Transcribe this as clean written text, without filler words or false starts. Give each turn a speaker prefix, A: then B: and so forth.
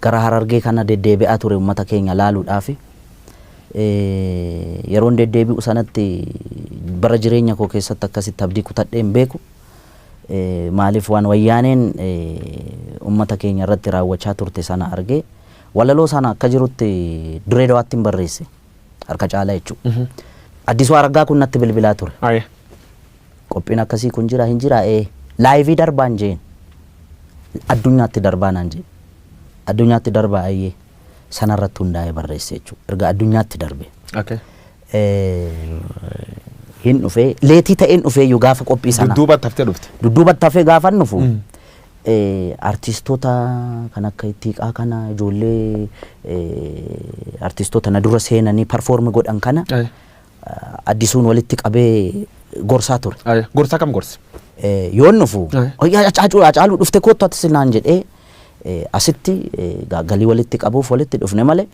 A: Gara Harargee kana deddeebi'aa ture uummata keenya laaluudhaafi. Yeroon deddeebi'u sanatti bara jireenya koo keessatti akkasitti abdii kutadhee hin beeku. Maaliif waan Wayyaaneen uummata keenya irratti raawwachaa turte sana argee walaloo sana akka jirutti Dirree Dawaatti hin barreesse. Harka caalaa jechuudha. Addisuu Araggaa kun natti bilbilaa ture. Qophiin akkasii kun jira hin jira ee live darbaan jeen. Addunyaatti darbaa naan jeen. Addunyaatti darbaa ayyee sanarratti hundaa'ee barreesse jechuudha. Erga addunyaatti darbe. Hin dhufee leetii ta'een dhufee iyyuu gaafa qophii sana.
B: Dudduubatti haftee dhufte.
A: Dudduubatti hafee gaafa dhufu artistoota kan akka Ittiiqaa kana, ijoollee artistoota na dura seenanii perform godhan kana Addisuun walitti qabee gorsaa ture.
B: Gorsaa kam gorse?
A: Yoon dhufu Hacaaluu dhufte kottu ati naan jedhee, asitti galii walitti qabuuf walitti dhufne malee